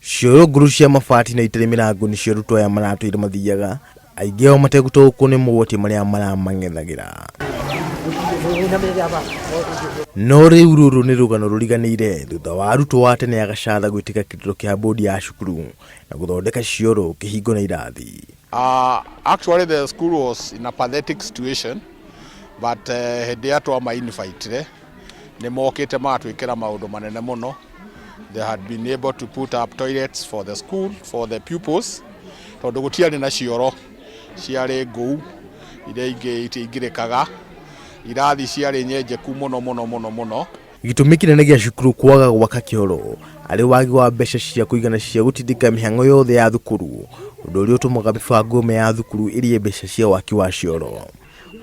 Cioro ngũrũ cia mabati na itarĩ mĩrango nĩcio arutwo aya maratũire mathiaga, aingĩ ao mategũtaũkwo nĩ mogwati marĩa maramang'ethagĩra. No rĩu rũrũ nĩ rũgano rũriganĩire thutha wa arutwo a tene a Gacatha gwĩtĩka kĩrĩro kĩa bodi ya cukuru na gũthondeka cioro, kĩhingo na irathi. Actually the school was in a pathetic situation but hĩndĩ ĩrĩa twama invite nĩ mokĩte magatwĩkĩra maũndũ manene mũno. They had been able to put up toilets for the school, for the pupils, tondũ gũtiarĩ na cioro, ciarĩ ngũu iria ingĩ itingĩrĩkaga, irathi ciarĩ nyenjeku mũno mũno mũno mũno. Gĩtũmi kĩnene gĩa cukuru kwaga gwaka kĩoro arĩ wagi wa mbeca cia kũigana cia gũtindĩka mĩhang'o yothe ya thukuru, ũndũ ũrĩa ũtũmaga mĩbango ĩmwe ya thukuru ĩrĩe mbeca cia waki wa cioro.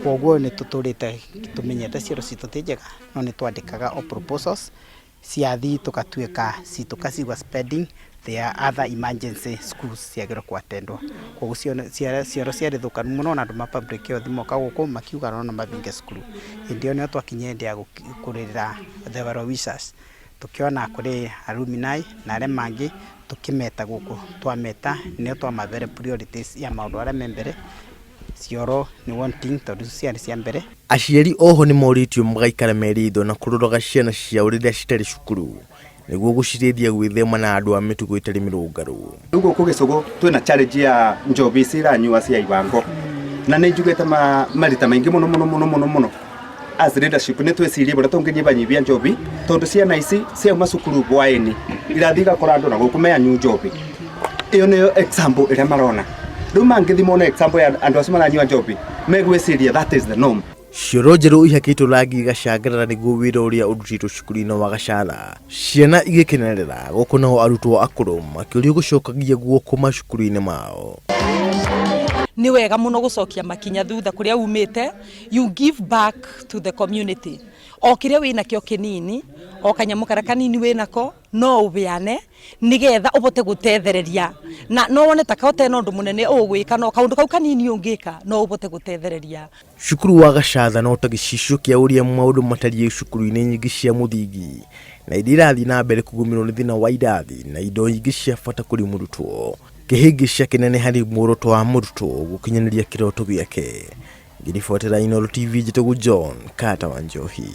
Kwoguo nĩ tũtũrĩte tũmenyete cioro citũ ti njega, no nĩ twandĩkaga o proposals ciathi tũgatuĩka citũ spending there are other emergency schools ciagĩrĩirwo kũattendwo. Kwoguo cioro ciarĩ thũkanu mũno na andũ ma public health moka gũkũ makiuga no mavinge cukuru. Hĩndĩ ĩyo nĩyo twakinyire hĩndĩ ya kũrĩrĩra the well wishers, tũkĩona kũrĩ alumni na arĩa mangĩ tũkĩmeta gũkũ, twameta nĩo twamabere priorities ya maũndũ arĩa me mbere. Cioro nĩ one thing tondũ ciarĩ cia mbere. Aciari oho nĩ morĩtio magaikara me ritho na kũroraga ciana ciao rĩrĩa citarĩ cukuru nĩguo gũciteithia gwĩthema na andũ a mĩtugo ĩtarĩ mĩrũngarũ. Rĩu gũkũ gĩcũgũ twĩna challenge ya njobi ici iranyua cia ibango na nĩ njugĩte marita maingĩ mũno mũno mũno mũno mũno as leadership nĩ twĩcirie ũrĩa tũngĩnyibanyibia njobi tondũ ciana ici ciauma cukuru hwaĩ-inĩ irathiĩ igakora andũ na gũkũ meanyu njobi. Ĩyo nĩyo example ĩrĩa marona. Rĩu mangĩthiĩ mone example ya andũ acio maranyua njobi megwĩciria that is the norm. Cioro njerũ ihakĩtwo rangi igacangarara nĩguo wĩra ũrĩa ũrutĩtwo cukuru-inĩ wa Gacatha. Ciana igĩkenerera gũkũ nao arutwo akũrũ makĩũrio gũcokagia guoko macukuru-inĩ mao. Nĩ wega mũno gũcokia makinya thutha kũrĩa umĩte, you give back to the community. O kĩrĩa wĩnakĩo kĩnini, o kanyamũ karĩa kanini wĩnako, no ũbeane nĩgetha ũbote gũtethereria na no wone ta ũtena ũndũ mũnene ũgwĩka, no kaũndũ kau kanini ũngĩka no ũbote gũtethereria. Cukuru wa Gacatha no ta gĩcicio kĩa ũrĩa maũndũ matariĩ cukuru-inĩ nyingĩ cia mũthingi na iria irathiĩ na mbere kũgũmĩrwo nĩ thĩna wa irathi na indo ingĩ cia bata kũrĩ mũrutwo. Kĩhĩngĩca kĩnene harĩ muoroto wa mũrutwo gũkinyanĩria kĩroto gĩake. Ngĩribotera Inooro TV, njĩtagwo John Kata wa Njohi.